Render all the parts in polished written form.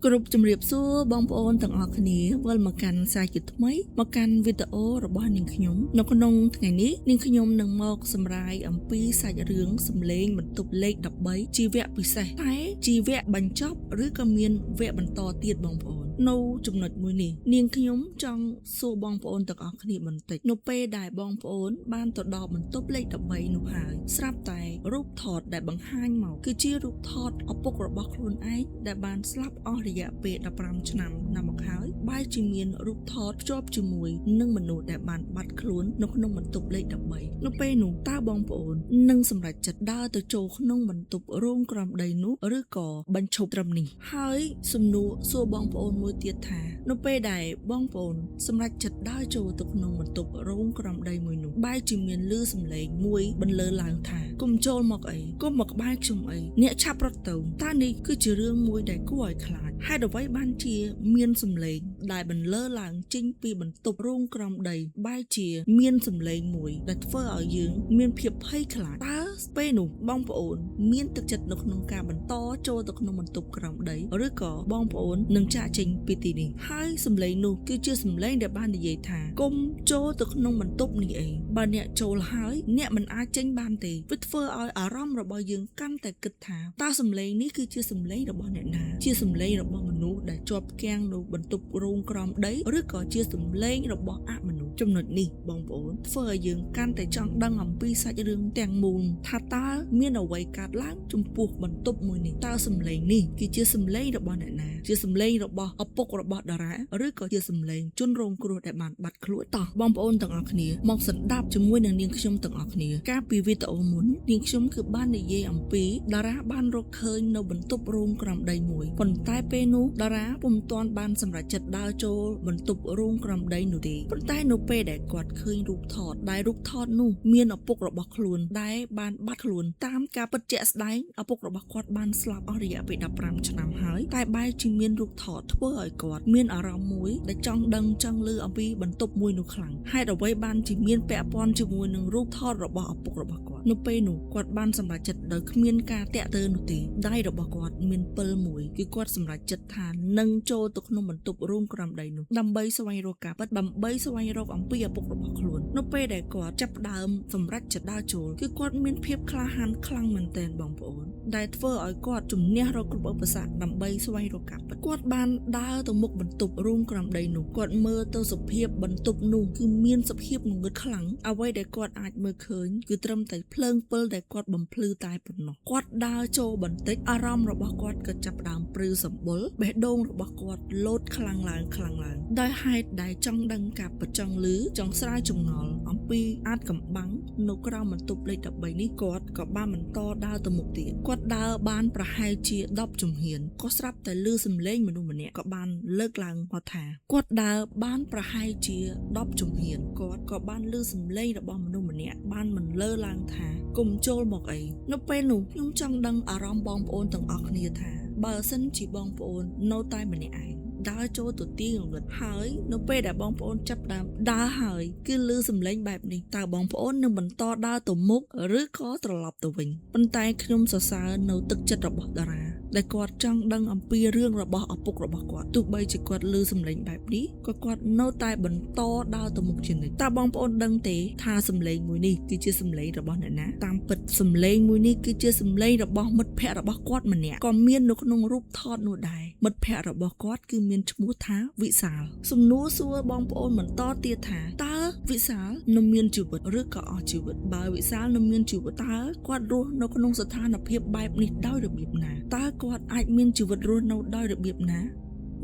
គ្រប់ជំរាបសួរបងប្អូនទាំងអស់គ្នាវិលមកកាន់សាជាថ្មីមកកាន់វីដេអូរបស់នាងខ្ញុំនៅក្នុងថ្ងៃនេះនាងខ្ញុំនឹងមកសម្រាយអំពីសាច់រឿងសំឡេងបន្ទប់លេខ13ជីវៈពិសេសតែជីវៈបញ្ចប់ឬក៏មានវគ្គបន្តទៀតបងប្អូននៅចំណុចមួយនេះនាងខ្ញុំចង់សួរបងប្អូនទាំងអស់គ្នាបន្តិចនៅពេលដែលបងប្អូនបានទៅដល់បន្ទប់លេខ13នោះហើយស្រាប់តែរូបថតដែលបង្ហាញមកគឺជារូបថតឪពុករបស់ខ្លួនឯងដែលបានស្លាប់អស់រយៈពេល15ឆ្នាំណាស់មកហើយបែរជាមានរូបថតភ្ជាប់ជាមួយនឹងមនុស្សដែលបានបាត់ខ្លួននៅក្នុងបន្ទប់លេខ13នៅពេលនោះតើបងប្អូននឹងសម្រេចចិត្តដើរទៅចូលក្នុងបន្ទប់រោងក្រំដីនោះឬក៏បញ្ឈប់ត្រឹមនេះហើយសំណួរសួរបងប្អូនមួយទៀតថានៅពេលដែលបងប្អូនសម្រេចចិត្តដើរចូលទៅក្នុងបន្ទប់រោងក្រំដីមួយនោះបែរជាមានលឺសំឡេងមួយបន្លឺឡើងថាកុំចូលមកអីកុំមកក្បែរខ្ញុំអីអ្នកឆាប់រត់ទៅតើនេះគឺជារឿងមួយដែលគួរឲ្យខ្លាចហេតុអ្វីបានជាមានសំឡេងដែលបន្លឺឡើងចេញពីបន្ទប់រោងក្រំដីបែរជាមានសំឡេងមួយដែលធ្វើឲ្យយើងមានភាពភ័យខ្លាចតើពេលនោះបងប្អូនមានទឹកចិត្តនៅក្នុងការបន្តចូលទៅក្នុងបន្ទប់ក្រោមដីឬក៏បងប្អូននឹងចាកចេញពីទីនេះហើយសំឡេងនោះគឺជាសំឡេងដែលបាននិយាយថាកុំចូលទៅក្នុងបន្ទប់នេះអីបើអ្នកចូលហើយអ្នកមិនអាចចេញបានទេវាធ្វើឲ្យអារម្មណ៍របស់យើងកាន់តែគិតថាតើសំឡេងនេះគឺជាសំឡេងរបស់អ្នកណាជាសំឡេងរបស់មនុស្សដែលជាប់គាំងនៅបន្ទប់រោងក្រោមដីឬក៏ជាសំឡេងរបស់អមនុស្សចំណុចនេះបងប្អូនធ្វើឲ្យយើងកាន់តែចង់ដឹងអំពីសាច់រឿងទាំងមូលថាតើមានអ្វីកើតឡើងចំពោះបន្ទប់មួយនេះតើសំឡេងនេះគឺជាសំឡេងរបស់អ្នកណាជាសំឡេងរបស់ឪពុករបស់តារាឬក៏ជាសំឡេងជនរងគ្រោះដែលបានបាត់ខ្លួនតោះបងប្អូនទាំងអស់គ្នាមកស្ដាប់ជាមួយនឹងនាងខ្ញុំទាំងអស់គ្នាកាលពីវីដេអូមុននាងខ្ញុំគឺបាននិយាយអំពីតារាបានរកឃើញនៅបន្ទប់រោងក្រោមដីមួយប៉ុន្តែពេលនោះតារាពុំទាន់បានសម្រេចចិត្តដើរចូលបន្ទប់រោងក្រោមដីនោះទេប៉ុន្តែនៅពេលដែលគាត់ឃើញរូបថតដែលរូបថតនោះមានឪពុករបស់ខ្លួនដែលបានបាត់ខ្លួនតាមការពិតជាក់ស្ដែងឪពុករបស់គាត់បានស្លាប់អស់រយៈពេល15ឆ្នាំហើយតែបែរជាមានរូបថតធ្វើឲ្យគាត់មានអារម្មណ៍មួយដែលចង់ដឹងចង់ឮអំពីបន្ទប់មួយនោះខ្លាំងហេតុអ្វីបានជាមានពាក់ព័ន្ធជាមួយនឹងរូបថតរបស់ឪពុករបស់គាត់នៅពេលនោះគាត់បានសម្រេចចិត្តដោយគ្មានការតាក់ទើនោះទេដៃរបស់គាត់មានពិលមួយគឺគាត់សម្រេចចិត្តថានឹងចូលទៅក្នុងបន្ទប់រោងក្រោមដីនោះដើម្បីស្វែងរកការពិតដើម្បីស្វែងរកអំពីឪពុករបស់ខ្លួននៅពេលដែលគាត់ចាប់ផ្ដើមសម្រេចចិត្តដើរចូលគឺគាត់មានភាពក្លាហានខ្លាំងមែនទែនបងប្អូនដែលធ្វើឲ្យគាត់ជំនះរកគ្រប់ឧបសគ្គដើម្បីស្វែងរកការពិតគាត់បានដើរទៅមុខបន្ទប់រោងក្រោមដីនោះគាត់មើលទៅសភាពបន្ទប់នោះគឺមានសភាពងងឹតខ្លាំងអ្វីដែលគាត់អាចមើលឃើញគឺត្រឹមតែភ្លើងពិលដែលគាត់បំភ្លឺតែប៉ុណ្ណោះគាត់ដើរចូលបន្តិចអារម្មណ៍របស់គាត់ក៏ចាប់ផ្ដើមព្រឺសម្បុរបេះដូងរបស់គាត់លោតខ្លាំងឡើងខ្លាំងឡើងដោយហេតុដែលចង់ដឹងការពិតចង់ឮចង់ស្រាវចម្ងល់អំពីអាចកំបាំងនៅក្រោមបន្ទប់លេខ13នេះគាត់ក៏បានបន្តដើរទៅមុខទៀតគាត់ដើរបានប្រហែលជា10ជំហានក៏ស្រាប់តែឮសំឡេងមនុស្សម្នាក់ក៏បានលើកឡើងមកថាគាត់ដើរបានប្រហែលជា10ជំហានគាត់ក៏បានឮសំឡេងរបស់មនុស្សម្នាក់បានមិនលើឡើងថាកុំចូលមកអីនៅពេលនោះខ្ញុំចង់ដឹងអារម្មណ៍បងប្អូនទាំងអស់គ្នាថាបើសិនជាបងប្អូននៅតែម្នាក់ឯងដើរចូលទៅទីងងឹតហើយនៅពេលដែលបងប្អូនចាប់ផ្ដើមដើរហើយគឺឮសំឡេងបែបនេះតើបងប្អូននឹងបន្តដើរទៅមុខឬក៏ត្រឡប់ទៅវិញប៉ុន្តែខ្ញុំសរសើរនៅទឹកចិត្តរបស់តារាដែលគាត់ចង់ដឹងអំពីរឿងរបស់ឪពុករបស់គាត់ទោះបីជាគាត់ឮសំឡេងបែបនេះក៏គាត់នៅតែបន្តដើរទៅមុខជានិច្ចតើបងប្អូនដឹងទេថាសំឡេងមួយនេះគឺជាសំឡេងរបស់អ្នកណាតាមពិតសំឡេងមួយនេះគឺជាសំឡេងរបស់មិត្តភ័ក្តិរបស់គាត់ម្នាក់ក៏មាននៅក្នុងរូបថតនោះដែរមិត្តភ័ក្តិរបស់គាត់គឺមានឈ្មោះថាវិសាលសំណួរសួរបងប្អូនបន្តទៀតថាតើវិសាលនៅមានជីវិតឬក៏អស់ជីវិតបើវិសាលនៅមានជីវិតតើគាត់រស់នៅក្នុងស្ថានភាពបែបនេះដោយរបៀបណាតើគាត់អាចមានជីវិតរស់នៅដោយរបៀបណា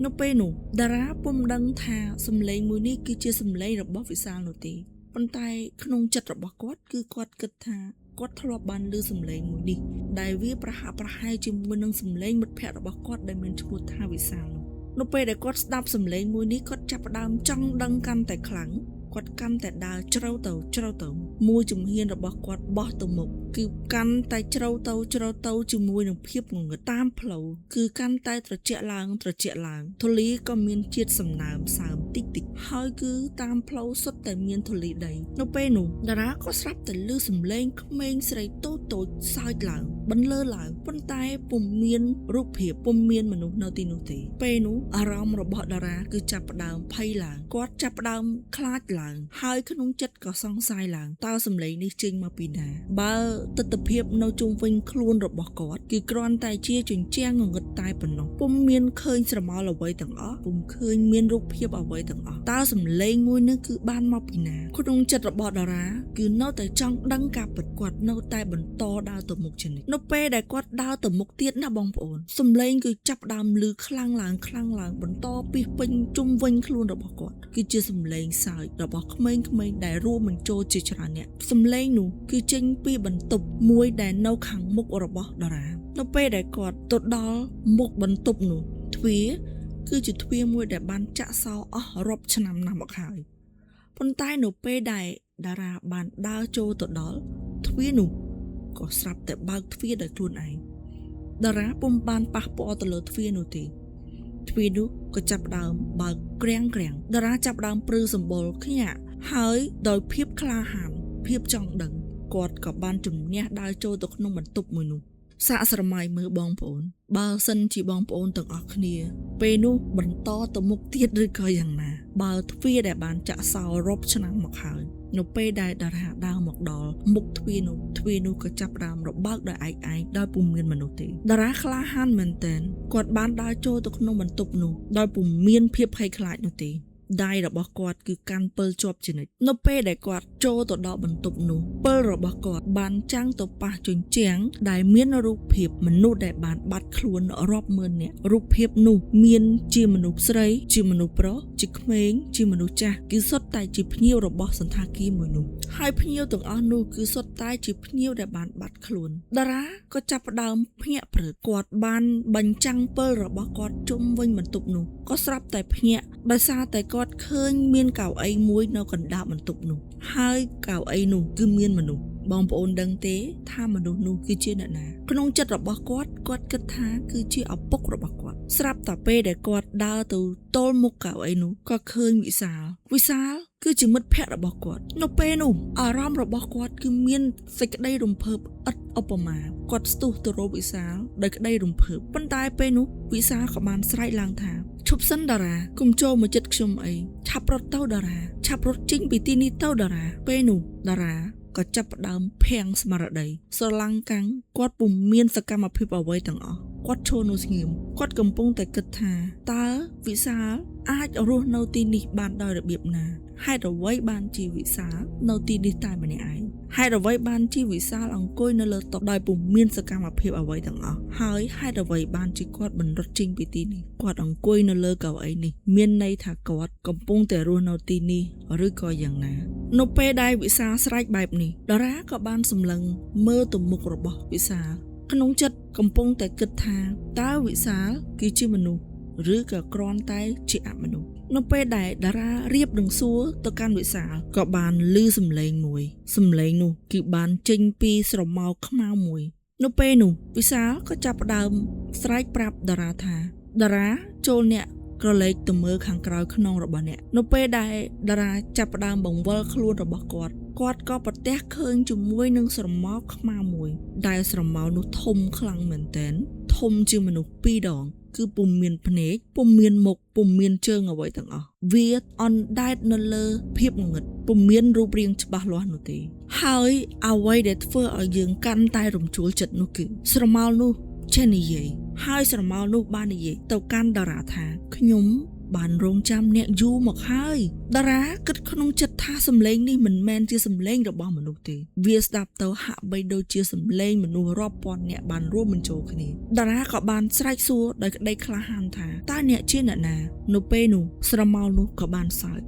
នៅពេលនោះតារាពុំដឹងថាសំឡេងមួយនេះគឺជាសំឡេងរបស់វិសាលនោះទេប៉ុន្តែក្នុងចិត្តរបស់គាត់គឺគាត់គិតថាគាត់ធ្លាប់បានឮសំឡេងមួយនេះដែលវាប្រហាក់ប្រហែលជាមួយនឹងសំឡេងមិត្តភ័ក្តិរបស់គាត់ដែលមានឈ្មោះថាវិសាលនោះនៅពេលដែលគាត់ស្ដាប់សំឡេងមួយនេះគាត់ចាប់ផ្ដើមចង់ដឹងកាន់តែខ្លាំងគាត់កាន់តែដើរជ្រៅទៅជ្រៅទៅមួយជំហានរបស់គាត់បោះទៅមុខ គឺកាន់តែជ្រៅទៅជ្រៅទៅជាមួយនឹងភាពងងឹតតាមផ្លូវគឺកាន់តែត្រជាក់ឡើងត្រជាក់ឡើងធូលីក៏មានជាតិសំណើមសើមតិចតិចហើយគឺតាមផ្លូវសុទ្ធតែមានធូលីដីនៅពេលនោះតារាក៏ស្រាប់តែឮសំឡេងក្មេងស្រីតូចតូចសើចឡើងបន្លឺឡើងប៉ុន្តែពុំមានរូបភាពពុំមានមនុស្សនៅទីនោះទេពេលនោះអារម្មណ៍របស់តារាគឺចាប់ផ្ដើមភ័យឡើងគាត់ចាប់ផ្ដើមខ្លាចឡើងហើយក្នុងចិត្តក៏សង្ស័យឡើងតើសំឡេងនេះចេញមកពីណាបើទិដ្ឋភាពនៅជុំវិញខ្លួនរបស់គាត់គឺគ្រាន់តែជាជញ្ជាំងងងឹតតែប៉ុណ្ណោះពុំមានឃើញស្រមោលអ្វីទាំងអស់ពុំឃើញមានរូបភាពអ្វីទាំងអស់តើសំឡេងមួយនេះគឺបានមកពីណាក្នុងចិត្តរបស់តារាគឺនៅតែចង់ដឹងការពិតគាត់នៅតែបន្តដើរទៅមុខជានិច្ចនៅពេលដែលគាត់ដើរទៅមុខទៀតណាបងប្អូនសំឡេងគឺចាប់ផ្ដើមឮខ្លាំងឡើងខ្លាំងឡើងបន្តពីពេញជុំវិញខ្លួនរបស់គាត់គឺជាសំឡេងសើចរបស់ក្មេងៗដែលរួមបញ្ចូលជាច្រើនអ្នកសំឡេងនោះគឺចេញពីបន្ទប់មួយដែលនៅខាងមុខរបស់តារានៅពេលដែលគាត់ទៅដល់មុខបន្ទប់នោះទ្វារគឺជាទ្វារមួយដែលបានចាក់សោអស់រាប់ឆ្នាំណាស់មកហើយប៉ុន្តែនៅពេលដែលតារាបានដើរចូលទៅដល់ទ្វារនោះក៏ស្រាប់តែបើកទ្វារដោយខ្លួនឯងតារាពុំបានប៉ះពាល់ទៅលើទ្វារនោះទេទ្វារនោះក៏ចាប់ផ្ដើមបើកក្រាំងក្រាំងតារាចាប់ផ្ដើមព្រឺសម្បុរខ្ញាក់ហើយដោយភាពក្លាហានភាពចង់ដឹងគាត់ក៏បានជំនះដើរចូលទៅក្នុងបន្ទប់មួយនោះសាកស្រមៃមើលបងប្អូនបើសិនជាបងប្អូនទាំងអស់គ្នាពេលនោះបន្តទៅមុខទៀតឬក៏យ៉ាងណាបើទ្វារដែលបានចាក់សោរាប់ឆ្នាំមកហើយនៅពេលដែលតារាដើរមកដល់មុខទ្វារនោះក៏ចាប់ផ្ដើមរបើកដោយឯកឯងដោយពុំមានមនុស្សទេតារាក្លាហានមែនទែនគាត់បានដើរចូលទៅក្នុងបន្ទប់នោះដោយពុំមានភាពភ័យខ្លាចនោះទេដៃរបស់គាត់គឺកាន់ពិលជាប់ជានិច្ចនៅពេលដែលគាត់ចូលទៅដល់បន្ទប់នោះពិលរបស់គាត់បានចាំងទៅប៉ះជញ្ជាំងដែលមានរូបភាពមនុស្សដែលបានបាត់ខ្លួនរាប់ម៉ឺននាក់រូបភាពនោះមានជាមនុស្សស្រីជាមនុស្សប្រុសជាក្មេងជាមនុស្សចាស់គឺសុទ្ធតែជាភ្ញៀវរបស់សណ្ឋាគារមួយនោះហើយភ្ញៀវទាំងអស់នោះគឺសុទ្ធតែជាភ្ញៀវដែលបានបាត់ខ្លួនតារាក៏ចាប់ផ្ដើមភ្ញាក់ព្រឺគាត់បានបញ្ចាំងពិលរបស់គាត់ជុំវិញបន្ទប់នោះក៏ស្រាប់តែភ្ញាក់ដោយសារតែគាត់ឃើញមានកៅអីមួយនៅកណ្ដាលបន្ទប់នោះហើយកៅអីនោះគឺមានមនុស្សបងប្អូនដឹងទេថាមនុស្សនោះគឺជាអ្នកណាក្នុងចិត្តរបស់គាត់គាត់គិតថាគឺជាឪពុករបស់គាត់ស្រាប់តែពេលដែលគាត់ដើរទៅទល់មុខកៅអីនោះក៏ឃើញវិសាលវិសាលគឺជាមិត្តភក្តិរបស់គាត់នៅពេលនោះអារម្មណ៍របស់គាត់គឺមានសេចក្តីរំភើបឥតឧបមាគាត់ស្ទុះទៅរកវិសាលដោយក្តីរំភើបប៉ុន្តែពេលនោះវិសាលក៏បានស្រែកឡើងថាឈប់សិនតារាកុំចូលមកចិត្តខ្ញុំអីឆាប់រត់ទៅតារាឆាប់រត់ចេញពីទីនេះទៅតារាពេលនោះតារាក៏ចាប់ផ្ដើមភាំងស្មារតីស្រឡាំងកាំងគាត់ពុំមានសកម្មភាពអ្វីទាំងអស់គាត់ឈរនៅស្ងៀមគាត់កំពុងតែគិតថាតើវិសាលអាចរស់នៅទីនេះបានដោយរបៀបណាហេតុអ្វីបានជាវិសាលនៅទីនេះតែម្នាក់ឯងហេតុអ្វីបានជាវិសាលអង្គុយនៅលើតុដោយពុំមានសកម្មភាពអ្វីទាំងអស់ហើយហេតុអ្វីបានជាគាត់មិនរត់ចេញពីទីនេះគាត់អង្គុយនៅលើកៅអីនេះមានន័យថាគាត់កំពុងតែរស់នៅទីនេះឬក៏យ៉ាងណានៅពេលដែលវិសាលស្រែកបែបនេះតារាក៏បានសម្លឹងមើលទៅមុខរបស់វិសាលក្នុងចិត្តកំពុងតែគិតថាតើវិសាលគឺជាមនុស្សឬក៏គ្រាន់តែជាអមនុស្សនៅពេលដែលតារារៀបនឹងសួរទៅកាន់វិសាលក៏បានឮសំឡេងមួយសំឡេងនោះគឺបានចេញពីស្រមោលខ្មៅមួយនៅពេលនោះវិសាលក៏ចាប់ផ្ដើមស្រែកប្រាប់តារាថាតារាចូលអ្នកក្រឡេកទៅមើលខាងក្រោយខ្នងរបស់អ្នកនៅពេលដែលតារាចាប់ផ្ដើមបង្វិលខ្លួនរបស់គាត់គាត់ក៏ប្រទះឃើញជាមួយនឹងស្រមោលខ្មៅមួយដែលស្រមោលនោះធំខ្លាំងមែនទែនធំជាងមនុស្សពីរដងគឺពុំមានភ្នែកពុំមានមុខពុំមានជើងអ្វីទាំងអស់វាអណ្ដែតនៅលើភាពងងឹតពុំមានរូបរាងច្បាស់លាស់នោះទេហើយអ្វីដែលធ្វើឲ្យយើងកាន់តែរំជួលចិត្តនោះគឺស្រមោលនោះចេះនិយាយហើយស្រមោលនោះបាននិយាយទៅកាន់តារាថាខ្ញុំបានរងចាំអ្នកយូរមកហើយតារាគិតក្នុងចិត្តថាសំឡេងនេះមិនមែនជាសំឡេងរបស់មនុស្សទេវាស្ដាប់ទៅហាក់បីដូចជាសំឡេងមនុស្សរាប់ពាន់នាក់បានរួមបញ្ចូលគ្នាតារាក៏បានស្រែកសួរដោយក្តីក្លាហានថាតើអ្នកជាអ្នកណានៅពេលនោះស្រមោលនោះក៏បានសើច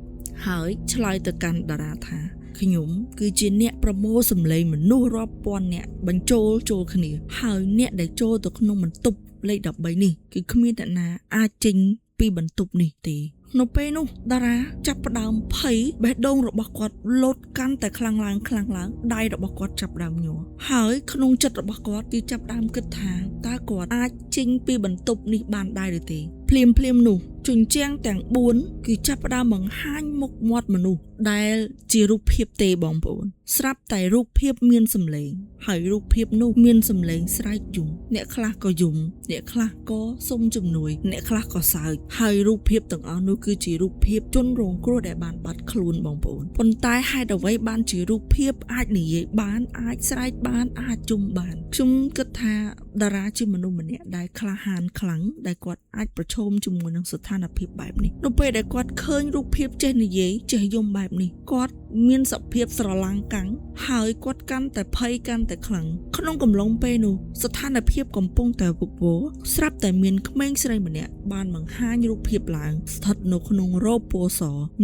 ហើយឆ្លើយទៅកាន់តារាថាខ្ញុំគឺជាអ្នកប្រមូលសំឡេងមនុស្សរាប់ពាន់នាក់បញ្ចូលចូលគ្នាហើយអ្នកដែលចូលទៅក្នុងបន្ទប់លេខ13នេះគឺគ្មានអ្នកណាអាចចេញពីបន្ទប់នេះទេ នៅពេលនោះតារាចាប់ផ្ដើមភ័យបេះដូងរបស់គាត់លោតកាន់តែខ្លាំងឡើងខ្លាំងឡើងដៃរបស់គាត់ចាប់ផ្ដើមញ័រហើយក្នុងចិត្តរបស់គាត់គឺចាប់ផ្ដើមគិតថាតើគាត់អាចចេញពីបន្ទប់នេះបានដែរឬទេភ្លាមភ្លាមនោះជញ្ជាំងទាំង4គឺចាប់ផ្ដើមបង្ហាញមុខមាត់មនុស្សដែលជារូបភាពទេបងប្អូនស្រាប់តែរូបភាពមានសម្លេងហើយរូបភាពនោះមានសម្លេងស្រែកយំអ្នកខ្លះក៏យំអ្នកខ្លះក៏សុំជំនួយអ្នកខ្លះក៏សើចហើយរូបភាពទាំងអស់នោះគឺជារូបភាពជនរងគ្រោះដែលបានបាត់ខ្លួនបងប្អូនប៉ុន្តែហេតុអ្វីបានជារូបភាពអាចនិយាយបានអាចស្រែកបានអាចយំបានខ្ញុំគិតថាតារាជាមនុស្សម្នាក់ដែលក្លាហានខ្លាំងដែលគាត់អាចប្រឈមជាមួយនឹងស្ថានភាពបែបនេះនៅពេលដែលគាត់ឃើញរូបភាពចេះនិយាយចេះយំបែបនេះគាត់មានសភាពស្រឡាំងកាំងហើយគាត់កាន់តែភ័យកាន់តែខ្លាំងក្នុងកំឡុងពេលនោះស្ថានភាពកំពុងតែវឹកវរស្រាប់តែមានក្មេងស្រីម្នាក់បានបង្ហាញរូបភាពឡើងស្ថិតនៅក្នុងរ៉ូបពណ៌ស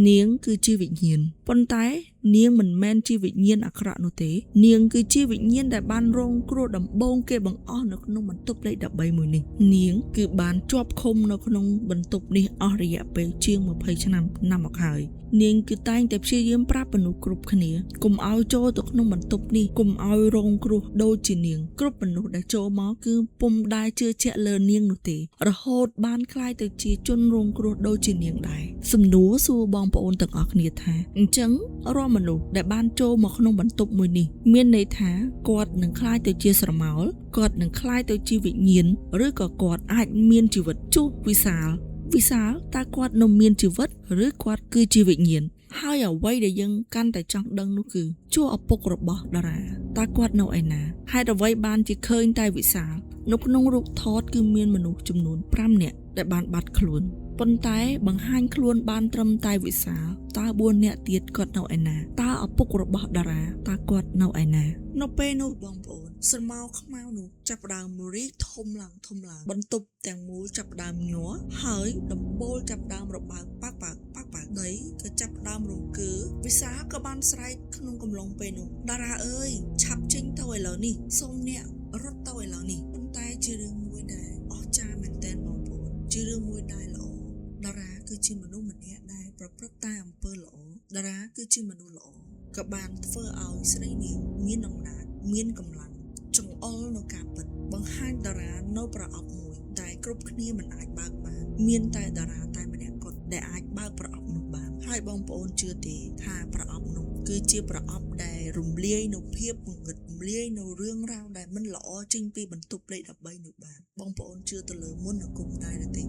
នាងគឺជាវិញ្ញាណប៉ុន្តែនាងមិនមែនជាវិញ្ញាណអាក្រក់នោះទេនាងគឺជាវិញ្ញាណដែលបានរងគ្រោះដំបូងគេបង្អស់នៅក្នុងបន្ទប់លេខ13មួយនេះនាងគឺបានជាប់ឃុំនៅក្នុងបន្ទប់នេះអស់រយៈពេលជាង20ឆ្នាំណាស់មកហើយនាងគឺតែងតែព្យាយាមប្រាប់មនុស្សគ្រប់គ្នាកុំឲ្យចូលទៅក្នុងបន្ទប់នេះកុំឲ្យរងគ្រោះដូចជានាងគ្រប់មនុស្សដែលចូលមកគឺពុំដែលជឿជាក់លើនាងនោះទេរហូតបានក្លាយទៅជាជនរងគ្រោះដូចជានាងដែរសំណួរសួរបងប្អូនទាំងអស់គ្នាថាអញ្ចឹងរាល់មនុស្សដែលបានចូលមកក្នុងបន្ទប់មួយនេះមានន័យថាគាត់នឹងក្លាយទៅជាស្រមោលគាត់នឹងក្លាយទៅជាវិញ្ញាណឬក៏គាត់អាចមានជីវិតជួសវិសាលវិសាលតើគាត់នៅមានជីវិតឬគាត់គឺជាវិញ្ញាណហើយអ្វីដែលយើងកាន់តែចង់ដឹងនោះគឺជួឪពុករបស់តារាតើគាត់នៅឯណាហេតុអ្វីបានជាឃើញតែវិសាលនៅក្នុងរូបថតគឺមានមនុស្សចំនួន5នាក់ដែលបានបាត់ខ្លួនប៉ុន្តែបង្ហាញខ្លួនបានត្រឹមតែវិសាលតើ4នាក់ទៀតគាត់នៅឯណាតើឪពុករបស់តារាតើគាត់នៅឯណានៅពេលនោះបងប្អូនស្រមោលខ្មៅនោះចាប់ផ្ដើមរីកធំឡើងធំឡើងបន្ទប់ទាំងមូលចាប់ផ្ដើមញ័រហើយដំបូលចាប់ផ្ដើមរបើកប៉ាក់ប៉ាក់ប៉ាក់ប៉ាក់ដីក៏ចាប់ផ្ដើមរង្គើវិសាលក៏បានស្រែកក្នុងកំឡុងពេលនោះតារាអើយឆាប់ចេញទៅឥឡូវនេះសូមអ្នករត់ទៅឥឡូវនេះប៉ុន្តែជារឿងមួយដែលអស្ចារ្យមែនទែនបងប្អូនជារឿងមួយដែលល្អតារាគឺជាមនុស្សម្នាក់ដែលប្រព្រឹត្តតែអំពើល្អតារាគឺជាមនុស្សល្អក៏បានធ្វើឲ្យស្រីនាងមានអំណាចមានកម្លាំងចង្អុលនៅការពិតបង្ហាញតារានៅប្រអប់មួយដែលគ្រប់គ្នាមិនអាចបើកបានមានតែតារាតែម្នាក់គត់ដែលអាចបើកប្រអប់នោះបានហើយបងប្អូនជឿទេថាប្រអប់នោះគឺជាប្រអប់ដែលរំលាយនៅភាពងងឹតរំលាយនៅរឿងរ៉ាវដែលមិនល្អចេញពីបន្ទប់លេខ13នោះបានបងប្អូនជឿទៅលើមន្តអាគមដែរឬទេ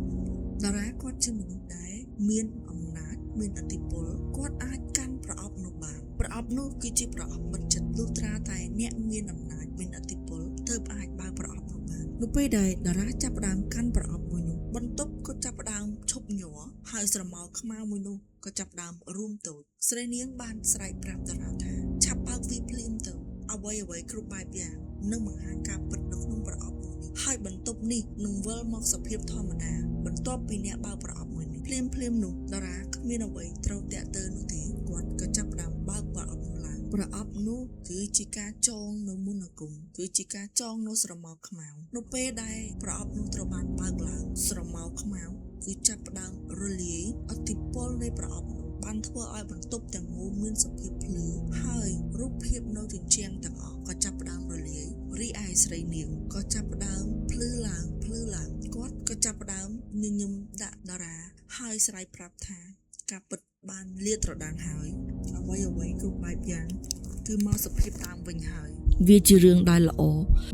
តារាគាត់ជាមនុស្សដែលមានអំណាចមានឥទ្ធិពលគាត់អាចកាន់ប្រអប់នោះបានប្រអប់នោះគឺជាប្រអប់បិទចិត្តលុះត្រាតែអ្នកមានអំណាចមានឥទ្ធិពលទើបអាចបើកប្រអប់នោះបាននៅពេលដែលតារាចាប់ផ្ដើមកាន់ប្រអប់មួយនោះបន្ទប់ក៏ចាប់ផ្ដើមឈប់ញ័រហើយស្រមោលខ្មៅមួយនោះក៏ចាប់ផ្ដើមរួមតូចស្រីនាងបានស្រែកប្រាប់តារាថាឆាប់បើកវាភ្លាមទៅអ្វីអ្វីគ្រប់បែបយ៉ាងនឹងបង្ហាញការពិតនៅក្នុងប្រអប់មួយនេះហើយបន្ទប់នេះនឹងវិលមកសភាពធម្មតាបន្ទាប់ពីអ្នកបើកប្រអប់មួយនេះភ្លាមភ្លាមនោះតារាគ្មានអ្វីត្រូវតាក់ទើនោះទេគាត់ក៏ចាប់ផ្ដើមបើកប្រអប់នោះឡើងប្រអប់នោះគឺជាការចងនៅមន្តអាគមគឺជាការចងនៅស្រមោលខ្មៅនៅពេលដែលប្រអប់នោះត្រូវបានបើកឡើងស្រមោលខ្មៅគឺចាប់ផ្ដើមរលាយឥទ្ធិពលនៃប្រអប់នោះបានធ្វើឲ្យបន្ទប់ទាំងមូលមានសភាពភ្លឺហើយរូបភាពនៅជញ្ជាំងទាំងអស់ក៏ចាប់ផ្ដើមរលាយរីឯស្រីនាងក៏ចាប់ផ្ដើមភ្លឺឡើងភ្លឺឡើងគាត់ក៏ចាប់ផ្ដើមញញឹមដាក់តារាហើយស្រែកប្រាប់ថាការពិតបានលាតត្រដាងហើយអ្វីអ្វីគ្រប់បែបយ៉ាងគឺមកសភាពតាមវិញហើយវាជារឿងដែលល្អ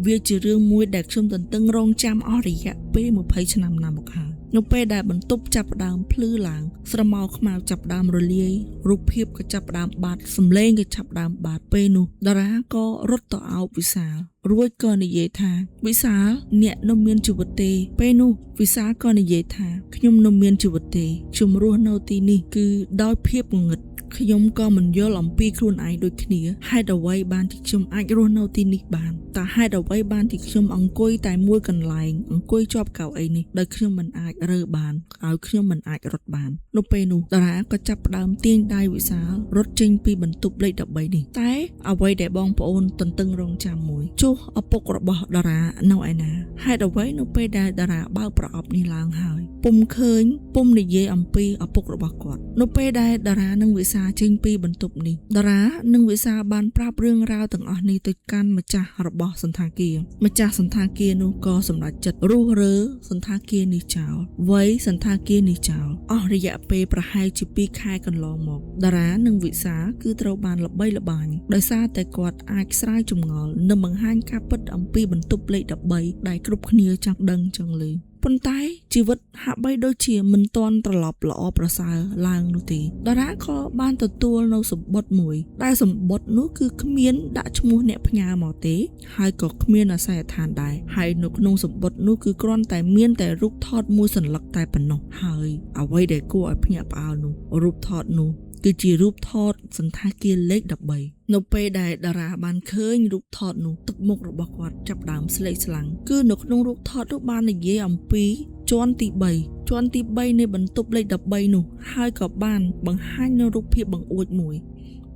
វាជារឿងមួយដែលខ្ញុំទន្ទឹងរង់ចាំអស់រយៈពេល20ឆ្នាំណាស់មកហើយនៅពេលដែលបន្ទប់ចាប់ផ្ដើមភ្លឺឡើងស្រមោលខ្មៅចាប់ផ្ដើមរលាយរូបភាពក៏ចាប់ផ្ដើមបាត់សំឡេងក៏ចាប់ផ្ដើមបាត់ពេលនោះតារាក៏រត់ទៅអោបវិសាលរួចក៏និយាយថាវិសាលអ្នកនៅមានជីវិតទេពេលនោះវិសាលក៏និយាយថាខ្ញុំនៅមានជីវិតទេខ្ញុំរស់នៅទីនេះគឺដោយភាពងងឹត ខ្ញុំក៏មិនយល់អំពីខ្លួនឯងដូចគ្នាហេតុអ្វីបានជាខ្ញុំអាចរស់នៅទីនេះបានតើហេតុអ្វីបានជាខ្ញុំអង្គុយតែមួយកន្លែងអង្គុយជាប់កៅអីនេះដោយខ្ញុំមិនអាចរើបានឲ្យខ្ញុំមិនអាចរត់បាននៅពេលនោះតារាក៏ចាប់ផ្ដើមទាញដៃវិសាលរត់ចេញពីបន្ទប់លេខ13នេះតែអ្វីដែលបងប្អូនទន្ទឹងរង់ចាំមួយចុះឪពុករបស់តារានៅឯណាហេតុអ្វីនៅពេលដែលតារាបើកប្រអប់នេះឡើងហើយពុំឃើញពុំនិយាយអំពីឪពុករបស់គាត់នៅពេលដែលតារានិងវិសាលចេញពីបន្ទប់នេះតារានិងវិសាលបានប្រាប់រឿងរ៉ាវទាំងអស់នេះទៅកាន់ម្ចាស់របស់សន្តាគារម្ចាស់សន្តាគារនោះក៏សម្រេចចិត្តរុះរើសន្តាគារនេះចោលវៃសន្តាគារនេះចោលអស់រយៈពេលប្រហែលជា2ខែកន្លងមកតារានិងវិសាលគឺត្រូវបានល្បីល្បាញដោយសារតែគាត់អាចស្រាយចម្ងល់និងបង្ហាញការពិតអំពីបន្ទប់លេខ13ដែលគ្រប់គ្នាចង់ដឹងចង់ឮប៉ុន្តែជីវិតហាក់បីដូចជាមិនទាន់ត្រឡប់ល្អប្រសើរឡើងនោះទេតារាក៏បានទទួលនៅសម្បត្តិមួយដែលសម្បត្តិនោះគឺគ្មានដាក់ឈ្មោះអ្នកផ្ញើមកទេហើយក៏គ្មានអាសយដ្ឋានដែរហើយនៅក្នុងសម្បត្តិនោះគឺគ្រាន់តែមានតែរូបថតមួយសន្លឹកតែប៉ុណ្ណោះហើយអ្វីដែលគួរឲ្យភ្ញាក់ផ្អើលនោះរូបថតនោះគឺជារូបថតសន្តាគារលេខ13នៅពេលដែលតារាបានឃើញរូបថតនោះទឹកមុខរបស់គាត់ចាប់ដើមស្លេកស្លាំងគឺនៅក្នុងរូបថតនោះបាននិយាយអំពីជាន់ទី3ជាន់ទី3នៃបន្ទប់លេខ13នោះហើយក៏បានបង្ហាញនៅរូបភាពបង្អួចមួយ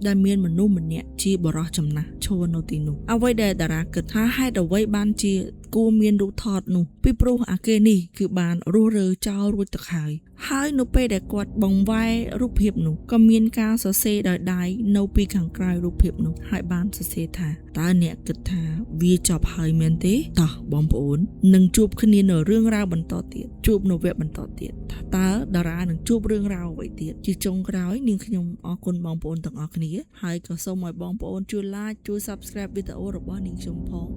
ដែលមានមនុស្សម្នាក់ជាបុរសចំណាស់ឈរនៅទីនោះអ្វីដែលតារាគិតថាហេតុអ្វីបានជាគួរមានរូបថតនោះពីព្រោះអាគេនេះគឺបានរុះរើចោលរួចទៅហើយហើយនៅពេលដែលគាត់បង្វែររូបភាពនោះក៏មានការសរសេរដោយដៃនៅពីខាងក្រៅរូបភាពនោះហើយបានសរសេរថាតើអ្នកគិតថាវាចប់ហើយមែនទេតោះបងប្អូននឹងជួបគ្នានៅរឿងរ៉ាវបន្តទៀតជួបនៅវគ្គបន្តទៀតថាតើតារានឹងជួបរឿងរ៉ាវអ្វីទៀតជាចុងក្រោយនាងខ្ញុំអរគុណបងប្អូនទាំងអស់គ្នាហើយក៏សូមឲ្យបងប្អូនជួយ like ជួយ Subscribe វីដេអូរបស់នាងខ្ញុំផង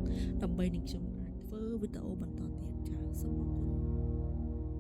ដើម្បីនាងខ្ញុំអាចធ្វើវីដេអូបន្តទៀតចា៎សូមអរគុណ។